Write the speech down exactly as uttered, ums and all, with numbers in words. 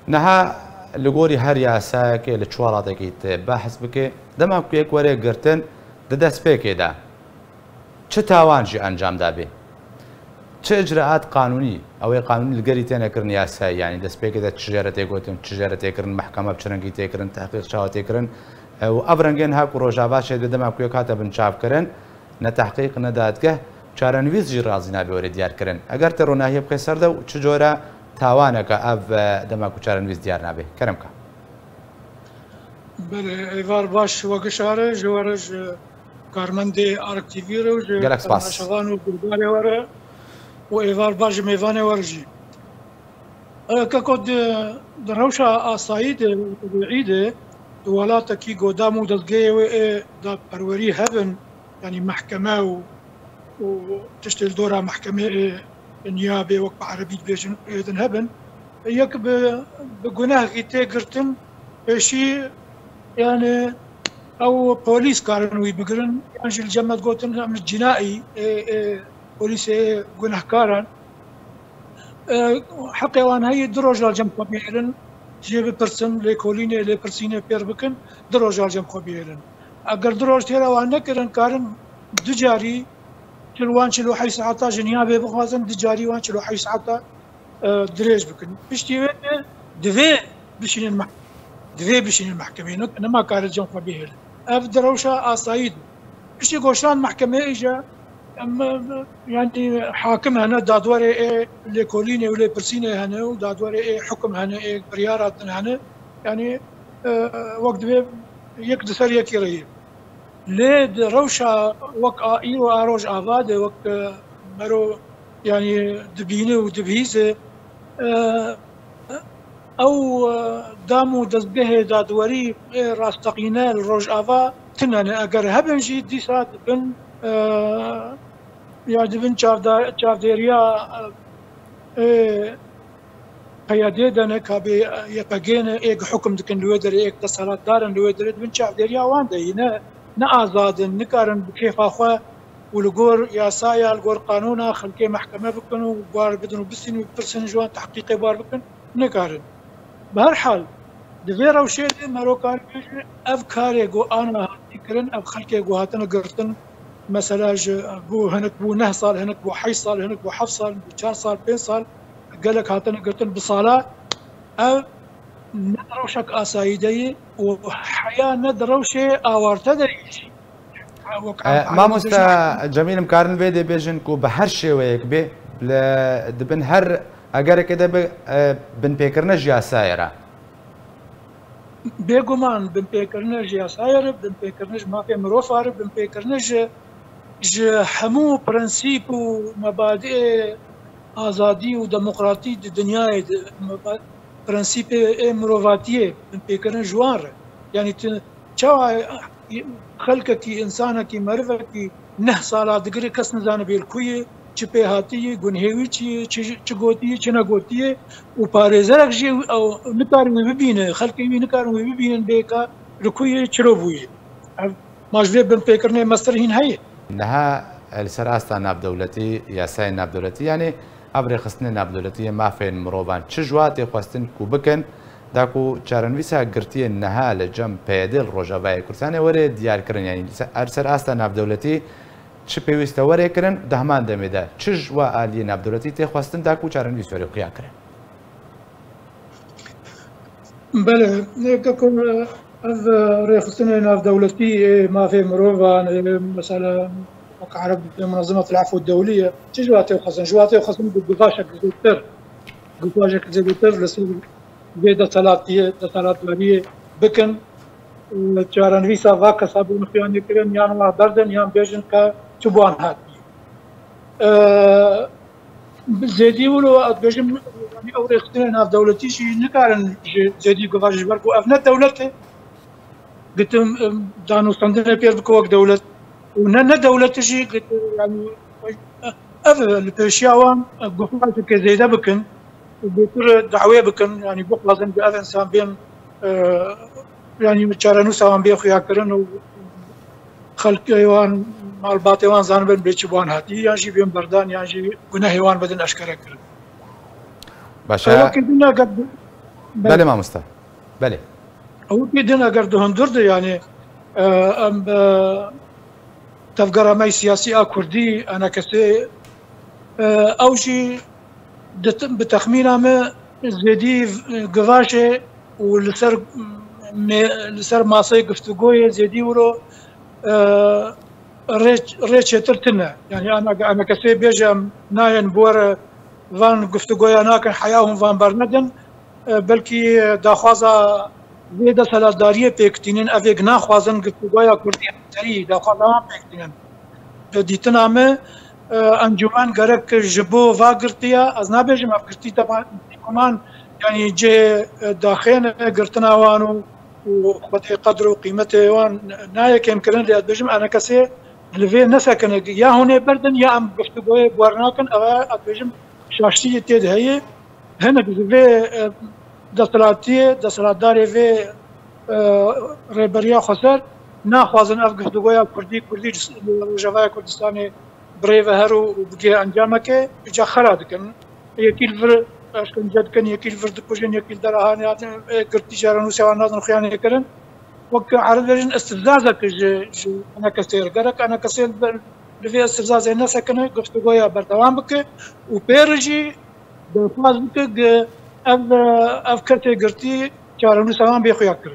Niha li gorî her yasayekê li çi welatekî te behs bike, dema ku yek were girtin di destpêkê de çi tawan jî encam dabê? Çi icraat qanûnî, ew ê qanûnî li gerî têne kirin yasayî, yanî destpêkê de çi jê re tê gotin, çi jê re tê kirin, mehkeme bi çi rengî tê kirin, tehqîq çawa tê kirin, e, û ev rengê niha ku Rojava çêdibe dema ku yek hate binçavkirin, ne tehqîq, ne dadgeh, çarenivîs jî razî nabe were diyar kirin. Eger te ronahiyê bixê ser de û çi cora tawaneke ev, e, dema ku çarenivîs diyar nabe? Kerem ka. Belê, êvar baş we gişa re, ji we re, ji karmendê Ark T V re û ji Gelek spas. Temaşevan û guhdarê we re û êvar baş ji mêvanê we re jî. E, keko di, di rewşa asayî de, tebîî de, di welatekî godam û dezgehê wê ê dadperwerî hebin, yanî mehkeme û, û tiştê li dora mehkemê ê niyabê, wek bi erebî dibêjin, ê din hebin, yek bi, bi gunehekî tê girtin, pêşî, yani, ew polîs karin wî bigirin, yan jî li cem me digotin, em li cinaî, ê, ê, polîsê gunehkaran. E, heqê wan heye du roja li cem xwe bihêlin, jê bipirsin, lêkolînê, lêpirsînê pêr bikin, du roja li cem xwe bihêlin. Eger du roj têra wan nekirin, karin du carî çil wan çil û heşt saeta ji niyabê bixwazin, du carî wan çil û heşt saeta, e, dirêj bikin. Piştî wê de divê bişînin meh-, divê bişînin mehkemeyê, ne, nema kare cem xwe bihêlin. Ev di rewşa asayî de. Piştî goşan mehkemeyê îja, em, em, yanî hakim hene, dadwerê ê lêkolînê û lêpirsînê hene û dadwerê ê hukum hene, ê biryara din hene. Yanî, e, wek divê yek di ser yekî re ye. Lê di rewşa wek a îro a Rojava de, wek, e, mero, yanî dibîne û dibihîze, e, ew, e, dam û dezgehê dadwerî ê rasteqîne li Rojava tune ne. Eger hebin jî dîsa dibin, e, ya dibin çavda-, çavdêriya, e, ê P Y D de ne, ka bê Y P G ne, êk hukum dikin li wê derê, êk desthilatdar in li wê derê, dibin çavdêriya wan de yî, ne, ne azad in, nikarin bi kêfa xwe û li gor yasaya, li gor qanûna xelkê mehkeme bikin û bar bidin û bisînin û bipirsin ji wan, tehqîqê bar bikin, nikarin. Bi her hal, di vê rewşê de mero kar bêje, ev karê ku ana hatî kirin, ev xelkê ku hatine girtin, mesela ji bo hinek bû neh sal, hinek bû heşt sal, hinek bû heft sal, bû çar sal, pênc sal, gelek hatine girtin bi sala, ev ne di rewşek asayî de ye û heya ne di rewşê awarte de ye jî. E, mamoste Cemîl, em karin vê dê bêjin ku bi her şêweyek bê, li, dibin her egerekê de bi, e, binpêkirine ji yasayê re. Bêguman binpêkirine ji yasayê re, binpêkirine ji mafê mirova re, binpêkirine ji, ji hemû prensîp û mebadiê azadî û demokratî di dinyayê de, meba-, prensîpê ê mirovatiyê binpêkirin ji wan re. Yanî tu çawa xelkekî, însanekî, merivekî neh sala digire, kes nizane bê li ku ye, çi pê hatiye, gunhê wî çi ye, çi, çi gotiye, çi negotiye û parêzerek jî ew nikare wî bibîne, xelkê wî nikarin wî bibînin bê ka li ku ye, çilo bûye. Ev, ma ji vê binpêkirinê mestir hîn heye. Niha li ser asta navdewletî, yasayên navdewletî, yanî ev rêxistinê navdewletî yê mafên mirovan çi ji wa tê xwestin ku bikin, da ku çarenivîsa girtiyên niha li cem P Y D li Rojavayê Kurdistanê were diyarkirin, yanî li ser, li ser asta navdewletî çi pêwîst e were kirin, di heman demê de çi ji wa aliyê navdewletî tê xwestin da ku çarenivîs were xuya kirin? Belê, keko, ev rêxistinê navdewletî ê mafê mirovan, ê mesela wek ereb dibê Munezimet el-Efû Dewlî ye. Çi ji wa tê xwestin? Ji wa tê xwestin bi guvaşek zêdetir, guvaşek zêdetir li ser vê desthilatiyê, desthilatdariyê bikin. Çarenivîsa va kesa bûn xuya nekirin, yan wa berdin, yan bêjin ka çi bi wan hatiye. Zêdî wilo ez dibêjim, yanî ew rêxistinên navdewletî jî nikarin ji zêdî guva, ji ber ku ev ne dewlet e. Gitim, em, danûstendinê pêr bike wek dewlet. Û ne, ne dewlet e jî, git, yanî, ev li pêşiya wan, e, guvarekê zêde bikin û bêtir dawê bikin, yanî bixwazin bi ev însan bên, e, yanî çarenûsa wan bê xuyakirin û xelkê wan, malbatê wan zanibin bê çi bi wan hatî, yan jî bên berdan, yan jî gunehê wan bidin eşkere kirin. Baş e. Wekî din eger bi-, Belê mamoste. Belê. Ew pê din eger di hundir de, yani, e, em, e, tevgera me siyasî a Kurdî, enekesê, e, ew jî di, bi texmîna me zêdî givaşê û li ser, me, li ser maseyê giftugoyê zêdî wiro, e, rê, rê çêtir tune. Yani, ana, enekesê bêje em nayên bi we re van giftugoya nakin, heya hûn van bernedin. E, belkî daxwaza vê desthilatdariyê pêk tînin, ev êk naxwazin giftugoya Kurdî hemserî, daxwaza wan pêk tînin. Di dîtina me, e, encûmen gerek ji bo va girtiya, ez nabêjim ev girtî dema bêguman, yani cihê, e, daxê ne, girtina wan û, û Xwedê qedr û qîmetê wan nayê kêmkirin, lê ez dibêjim enekesê li vê nesekine, ya hûn ê berdin, ya em giftugoyê bi we re nakin, ev e, ez dibêjim şaştiyê tê de heye. Hinek ji vê, e, desthilatiyê, desthilatdarê vê, e, rêberiya xweser naxwazin ev giftugoya Kurdî, Kurdî li Rojavaya Kurdistanê bi rê ve here û bigihê encamekê, îca xera dikin. Yekî li vir eşkence dikin, yekî li vir dikujin, yekî li dera hanê hatin, e, girtî caranûsê wan nadin xuyanê kirin. Wek erib dibêjin istifzazek ji, ji enekesê re. Gerek enekesê li vê istifzazê nesekine, giftugoya berdewam bike û pê re jî daxwaz bike ku ev, ev kesê girtî çarenûsa wan bê xuya kirin.